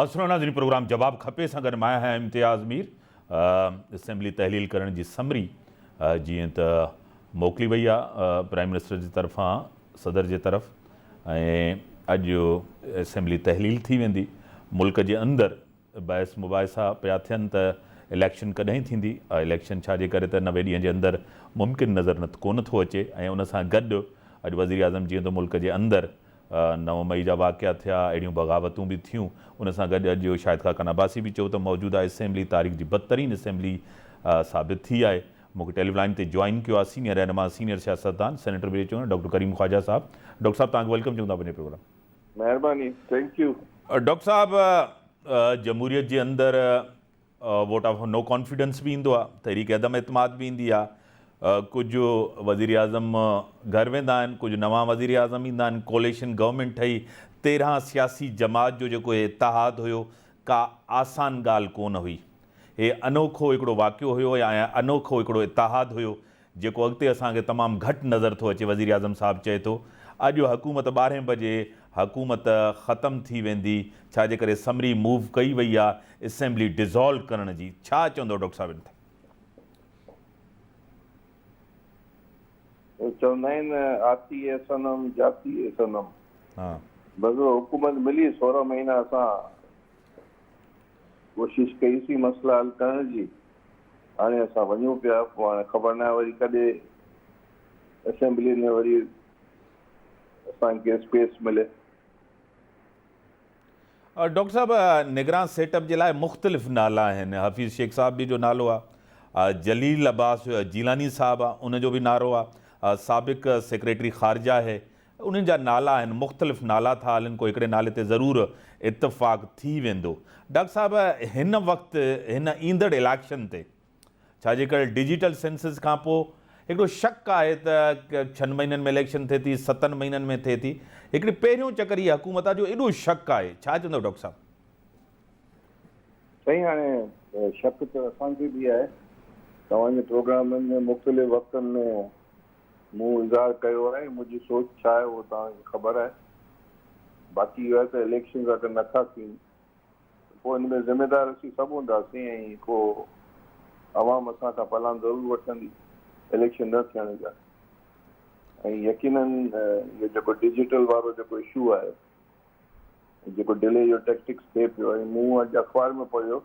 السلام ناظرين پروگرام جواب کپي سان گڏ مان آهيان امتياز مير اسيمبلي تحليل ڪرڻ جي سمري جيئن ته موڪلي وئي آهي پرائم منسٽر جي طرفان صدر جي طرف ۽ اڄ اسيمبلي تحليل ٿي ويندي ملڪ جي اندر بحث مباحثا پيا ٿين ته اليڪشن ڪڏهن ٿيندي اليڪشن ڇا جي ڪري ته 90 ڏينهن جي اندر ممڪن نظر ڪونه ٿو اچي ۽ ان سان گڏ اڄ وزيراعظم جيئن ته ملڪ جي اندر 9 مئي جا واقعا ٿيا، اهڙيون بغاوتون به ٿيون، ان سان گڏ اڄ شاهد خاقان عباسي به چيو ته موجوده اسيمبلي تاريخ جي بدترين اسيمبلي ثابت ٿي آهي. مون کي ٽيلي لائين تي جوائن ڪيو آهي سينيئر رهنما، سينيئر سياستدان، سينيٽر به رهي چڪا آهن ڊاڪٽر ڪريم خواجه صاحب. ڊاڪٽر صاحب توهان کي welcome چئون ٿا پنهنجي پروگرام. مهرباني thank you. Doctor صاحب جمهوريت جي اندر ووٽ آف نو ڪانفيڊنس به ايندو آهي، تحريڪ عدم اعتماد به ايندي آهي، ڪجهه وزيراعظم گهر ويندا آهن، ڪجهه نوان وزيراعظم ايندا آهن، ڪوليشن گورنمينٽ ٺهي، 13 سياسي جماعت جو جيڪو هي اتحاد هيو ڪا آسان ڳالهه ڪونه هئي، هي انوکو هڪڙو واقعو هيو يا انوکو هڪڙو اتحاد هيو جيڪو اڳتي اسان کي تمام گهٽ نظر ٿو اچي، وزيراعظم صاحب چئي ٿو اڄ حڪومت ٻارهين بجي حڪومت ختم ٿي ويندي، ڇا جي ڪري سمري موو ڪئي وئي آ اسيمبلي ڊزالو ڪرڻ جي، ڇا چوندو ڊاڪٽر صاحب ان تي؟ چوندا آهن آتي هي صنم جاتي هي صنم، بس حڪومت ملي 16 مهينا اسان ڪوشش ڪئي سين مسئلا حل ڪرڻ جي، هاڻي اسان وڃون پيا، پوء هاڻي خبر ناهي وري ڪڏهن اسيمبلي ۾ وري اسان کي اسپيس ملي. ڊاڪٽر صاحب نگران سيٽ اپ جي لاء مختلف نالا آهن، حفيظ شيخ صاحب به جو نالو آهي، جليل عباس جيلاني صاحب آهي ان جو به نعرو آهي، سابق سيڪريٽري خارجه آهي، انهن جا نالا آهن، مختلف نالا ٿا هلن، ڪو هڪڙي نالي تي ضرور اتفاق ٿي ويندو. ڊاڪٽر صاحب هن وقت هن ايندڙ اليڪشن تي ڇا جي ڪري ڊجيٽل سينسز کان پوء هڪڙو شڪ آهي ته ڇهن مهينن ۾ اليڪشن ٿئي ٿي، ستن مهينن ۾ ٿئي ٿي، هڪڙي پهريون چڪر هي حڪومت آهي جو ايڏو شڪ آهي، ڇا چوندؤ ڊاڪٽر صاحب؟ سائين هاڻي شڪ ته اسان کي به آهي، توهان جي پروگرامن ۾ مختلف وقتن ۾ مون اظهار ڪيو آهي، منهنجي سوچ ڇا آهي اهو توهان کي خبر آهي. باقي اهو آهي ته اليڪشنز اگر نه ٿا ٿين ته پوء ان ۾ ذميدار اسين سڀ هونداسين ۽ پوء عوام اسان کان پلان ضرور وٺندي اليڪشن نه ٿيڻ جا ۽ يقينن اهو جيڪو ڊجيٽل وارو جيڪو اشو آهي جيڪو ڊلي جو ٽيڪٽڪس ٿئي پيو ۽ مون اڄ اخبار ۾ پڙهيو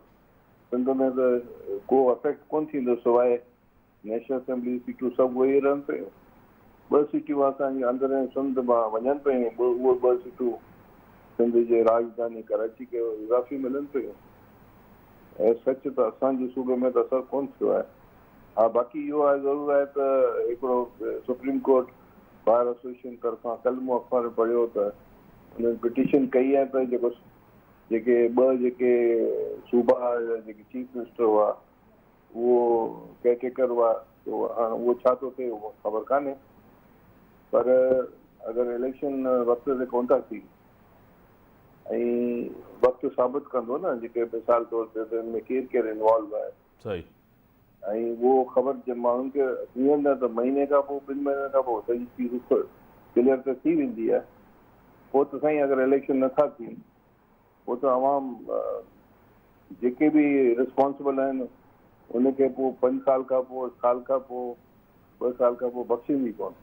سنڌ ۾ ته ڪو افيڪٽ ڪونه ٿيندو سواء نيشنل اسيمبلي جون سيٽون سڀ اهي ئي رهن پيون. ٻه سيٽيون اسان جي اندرين سنڌ مان وڃن پيون، اهي ٻه سيٽون سنڌ جي راڄڌاني ڪراچي کي اضافي ملن پيون. اي سچ ته اسان جي صوبي ۾ ته اثر ڪونه ٿيو آهي. ها باقي اهو آهي ضرور آهي ته هڪڙو سپريم ڪورٽ بار ايسوسيئيشن طرفان ڪلهه مون اخبار ۾ پڙهيو ته انهن پٽيشن ڪئي آهي ته جيڪو جيڪي ٻه جيڪي صوبا جا جيڪي چيف منسٽر هئا اهو ڪيئر ٽيڪر هئا سو هاڻ اهو ڇا ٿو ٿئي اهو خبر ڪانهي پر اگر اليڪشن وقت تي ڪونه ٿا ٿي ۽ وقت ثابت ڪندو نه جيڪي مثال طور تي ته ان ۾ ڪير ڪير انوالو آهي صحيح ۽ اهو خبر جي ماڻهن کي هيئن نه ته مهيني کان پوء ٻن مهينن کان پوء سڄي چيز ڪليئر ته ٿي ويندي آهي پوء ته سائين اگر اليڪشن نٿا ٿين پوء ته عوام جيڪي به ريسپانسبل آهن ان کي پوء پنج سال کان پوء سال کان پوء ٻه سال کان پوء بخشيندي ڪونه.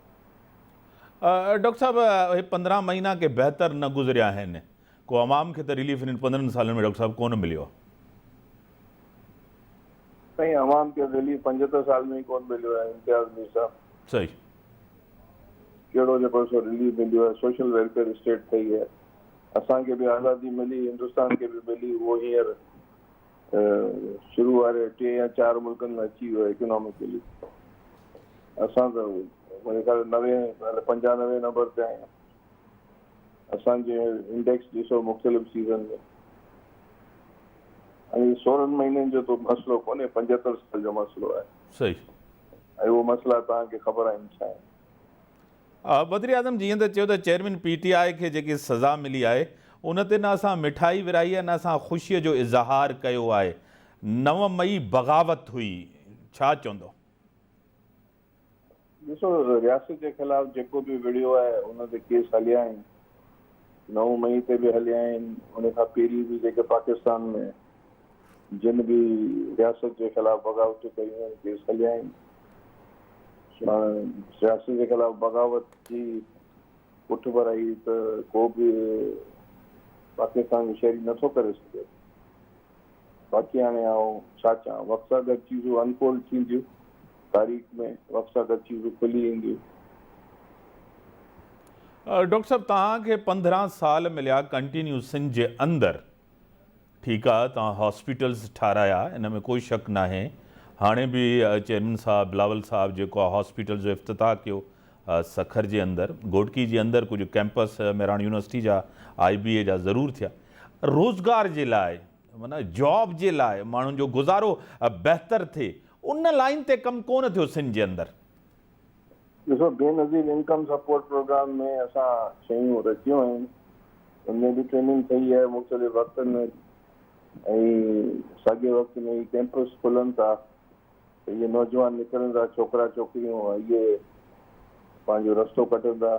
ڊاڪٽر صاحب هي 15 مهينا ڪي بهتر نه گذريا آهن ڪو عوام کي ته رليف انهن 15 سالن ۾ ڊاڪٽر صاحب ڪونه مليو آهي. سائين عوام کي رليف 75 سال ۾ ئي ڪونه مليو آهي امتياز مير صاحب. صحيح. ڪهڙو جيڪو سو رليف مليو آهي سوشل ويلفيئر اسٽيٽ ٺهي آهي اسان کي به آزادي ملي هندستان کي به ملي اهو هينئر شروع واري ٽي يا چار ملڪن ۾ اچي ويو اڪناميڪلي اسان ته منهنجي خيال 90 95 نمبر تي آهيون اسان جي انڊيڪس ڏسو مختلف سيزن ۾ ۽ 16 مهينن جو ته مسئلو ڪونهي 75 سال جو مسئلو آهي. صحيح. ۽ اهي مسئلا توهان کي خبر آهن ڇا آهن. وزيراعظم جيئن ته چيو ته چيئرمين پي ٽي آء کي جيڪي سزا ملي آهي ان تي نه اسان مٺائي ورهائي آهي نه اسان خوشي جو اظهار ڪيو آهي، 9 مئي بغاوت هئي، ڇا چوندو؟ ڏسو رياست جي خلاف جيڪو به وڙهيو آهي ان تي ڪيس هليا آهن. نو مئي تي به هليا آهن، ان کان پهرين به جيڪي پاڪستان ۾ جن به رياست جي خلاف بغاوتون ڪيون آهن ڪيس هليا آهن. سو هاڻي رياست جي خلاف بغاوت جي پٺڀرائي ته ڪو به پاڪستان جو شهري نٿو ڪري سگهي. باقي هاڻي آئون ڇا چوان، وقت سان گڏ چيزون انفولڊ ٿينديون، تاريخ ۾ وقت سان گڏ چيزون کلي اينديون. ڊاڪٽر صاحب توهان کي 15 سال مليا ڪنٽينيو سنڌ جي اندر ٺيڪ آ توهان هاسپيٽلز ٺارايا ان ۾ ڪوئي شڪ ناهي هاڻي به چيئرمين صاحب بلاول صاحب جيڪو آ هاسپيٽل جو افتتاح ڪيو سکر جي اندر گهوٽڪي جي اندر ڪجهه ڪيمپس مهراڻ يونيورسٽي جا آء بي اي جا ضرور ٿيا روزگار جي لاء معنيٰ جاب جي لاء ماڻهن جو گذارو بهتر ٿئي ان لائين تي ڪم ڪونه ٿيو سنڌ جي اندر. ڏسو بينظير انڪم سپورٽ پروگرام ۾ اسان شيون رکيون آهن ان ۾ به ٽريننگ ٿئي آهي مختلف وقتن ۾ ۽ ساڳئي وقت ۾ هي ڪيمپس کلن ٿا ته اهي نوجوان نڪرن ٿا ڇوڪرا ڇوڪريون اهي پنهنجو رستو ڪڍندا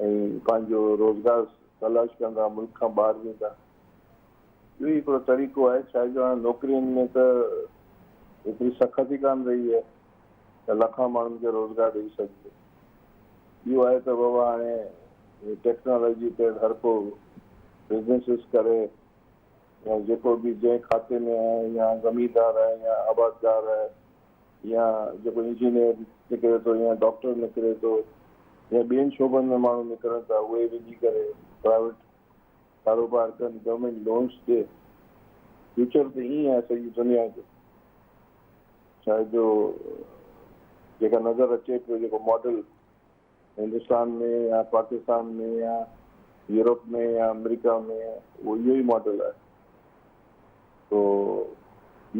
۽ پنهنجو روزگار تلاش ڪندا ملڪ کان ٻاهر ويندا اهو ئي هڪڙو طريقو آهي ڇا جو هاڻي نوڪرين ۾ ته ايتري سخت ئي ڪانه رهي آهي ته لکان ماڻهن کي روزگار ڏئي سگهجي. اهو آهي ته بابا هاڻي ٽيڪنالاجي تي هر ڪو بزنيسز ڪري يا جيڪو به جنهن کاتي ۾ آهي يا زميندار آهي يا آبادگار آهي يا جيڪو انجنيئر نڪري ٿو يا ڊاڪٽر نڪري ٿو يا ٻين شعبن ۾ ماڻهو نڪرن ٿا اهي وڃي ڪري پرائيويٽ ڪاروبار ڪن گورنمينٽ لونس ڏي. فيوچر ته ائين آهي سڄي دنيا جو. ڇا جو جيڪا نظر اچي پيو جيڪو ماڊل هندستان ۾ يا پاڪستان ۾ يا يورپ ۾ يا آمريڪا ۾ اهو اهو ئي ماڊل آهي تو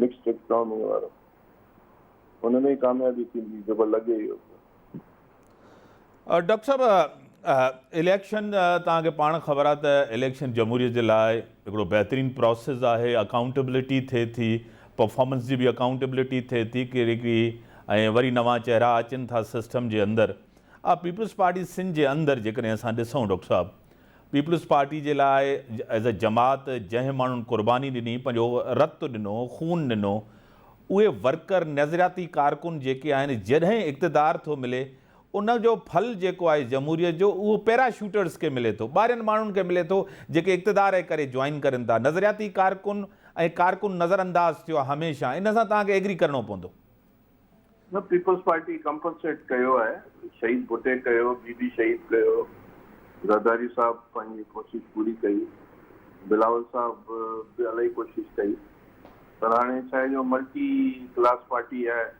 مڪسڊ اڪانومي وارو ان ۾ ئي ڪاميابي ٿيندي جيڪو لڳي اهو پيو. ڊاڪٽر صاحب اليڪشن توهان کي پاڻ خبر آهي ته اليڪشن جمهوريت جي لاء هڪڙو بهترين پراسيس آهي اڪائونٽيبلٽي ٿئي ٿي پرفارمنس جي به اڪائونٽيبلٽي ٿئي ٿي ڪهڙي ڪهڙي ۽ وري نوان چهرا اچن ٿا سسٽم جي اندر پيپلز پارٽي سنڌ جي اندر جيڪڏهن اسان ڏسون ڊاڪٽر صاحب پيپلز پارٽي جي لاء ايز اي جماعت جنهن ماڻهن قرباني ڏني پنهنجو رت ڏنو خون ڏنو اهي ورڪر نظرياتي ڪارڪن جيڪي آهن جڏهن اقتدار ٿو ملي ان جو ڦل جيڪو آهي جمهوريت جو اهو پيرا شوٽرز کي ملي ٿو ٻاهرين ماڻهن کي ملي ٿو جيڪي اقتدار جي ڪري جوائن ڪرين ٿا نظرياتي ڪارڪن ۽ ڪارڪن نظر انداز ٿيو آهي هميشه ان سان توهان کي ايگري ڪرڻو پوندو. نه پيپلز پارٽي ڪمپنسيٽ ڪيو آهي شهيد ڀٽي ڪيو بي بي شهيد ڪيو زرداري صاحب پنهنجي ڪوشش پوري ڪئي بلاول صاحب به الائي ڪوشش ڪئي پر هاڻي ڇا آهي جو ملٽي ڪلاس پارٽي آهي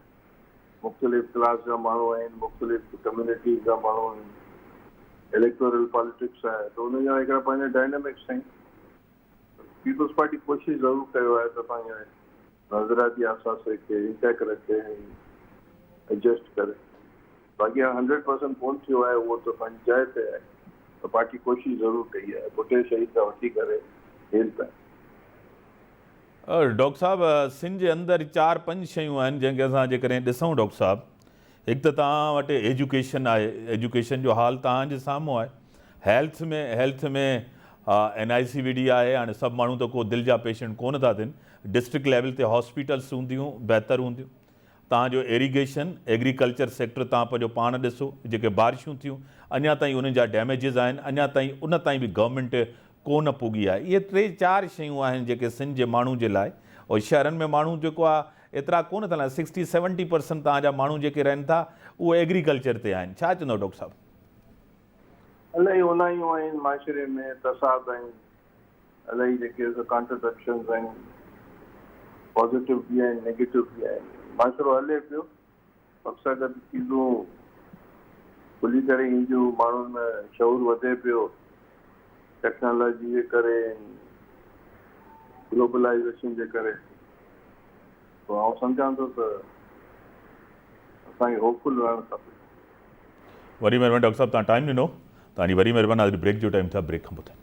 مختلف ڪلاس جا ماڻهو آهن مختلف ڪميونٽيز جا ماڻهو آهن اليڪٽورل پاليٽڪس آهي ته ان جا هڪڙا پنهنجا ڊائنامڪس آهن پيپلز پارٽي ڪوشش ضرور ڪيو آهي ته پنهنجا نظرياتي اثاثي کي انٽيڪ رکي ۽ ايڊجسٽ ڪري. باقي هاڻ هنڊريڊ پرسنٽ ڪونه ٿيو آهي اهو ته پنهنجي جاء تي آهي پر پارٽي ڪوشش ضرور ڪئي آهي ڀٽي شهيد کان وٺي ڪري هيل تائين. ڊاڪٽر صاحب سنڌ جي اندر چار پنج شيون آهن جنهن کي اسان جيڪڏهن ڏسون ڊاڪٽر صاحب هڪ ته توهان وٽ ايجوڪيشن آهي ايجوڪيشن جو حال توهان جي سامهون آهي health ۾ health ۾ N I C V D آهي هاڻي سڀ ماڻهو ته ڪو دل جا پيشنٽ ڪونه ٿا ٿين ڊسٽرڪٽ ليول تي هاسپيٽلس هونديون بهتر هونديون توهان جو ايريگيشن ايگريڪلچر سيڪٽر توهان پنهنجو پاڻ ڏسو جيڪي بارشون ٿيون اڃا تائين انهن جا ڊيميجز آهن اڃا تائين ان تائين به گورنمينٽ ڪو نه پڳي آهي اهي ٽي چار شيون آهن جيڪي سنڌ جي ماڻهو جي لاء اور شهرن ۾ ماڻهو جيڪو آهي ايترا ڪو نه ٿا لڳن سڪسٽي سيونٽي پرسنٽ توهان جا ماڻهو جيڪي رهن ٿا اهو ايگريڪلچر تي آهن ڇا چوندو ڊاڪٽر صاحب. الائي اونايون آهن معاشري ۾ تصاد آهن الائي جيڪي سو ڪانٽرڊڪشنز آهن پازيٽو به آهن نيگيٽو به آهن معاشرو هلي پيو وقت سان گڏ چيزون کلي ڪري اينديون ماڻهن ۾ شعور وڌي پيو ٽيڪنالاجي جي ڪري گلوبلائيزيشن جي ڪري تو آئون سمجهان ٿو ته اسان کي هوپ فل رهڻ کپي. وڏي مهرباني ڊاڪٽر صاحب توهان ٽائيم ڏنو توهان جي وڏي مهرباني حاضري بريڪ جو ٽائيم ٿيو آهي بريڪ کان پوء.